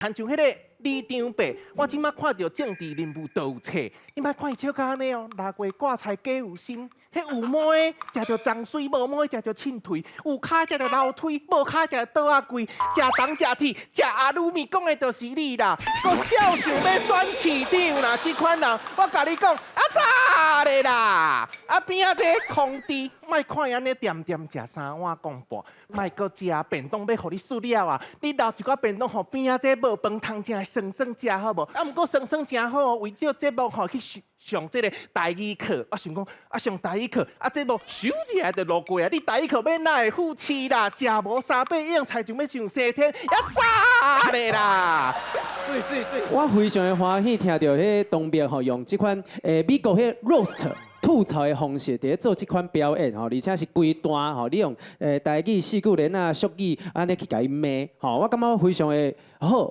親像彼个里長伯，我這馬看著政治人物都有冊，你莫看伊笑甲按呢哦，六月掛菜假有心，彼有毛的食著髒水，無毛的食著凊槌，有跤食著樓梯，無跤食著桌仔櫃，食銅食鐵食阿魯米，講的就是你啦。閣痟想欲選市長啦，這款人，我共你講，啊早咧啦，啊邊仔這個空地，莫看伊按呢恬恬食三碗公半，莫閣食便當欲予你輸了啊！你留一寡便當予邊仔這無飯通食的孫孫食好無？啊，毋過孫孫誠好，為這節目吼去上上這个台語課，我想講啊上台語課，啊節目咻一下就落過啊！你台語課欲哪會赴試啦？食無三百用，才想欲上西天，也早咧啦！對對對，我非常的歡喜聽著彼個東北吼用這款美國彼個 roast 吐槽的方式，佇咧做這款表演吼，而且是規段吼，你用台語四句連仔俗語按呢去共伊罵吼，我感覺非常的好。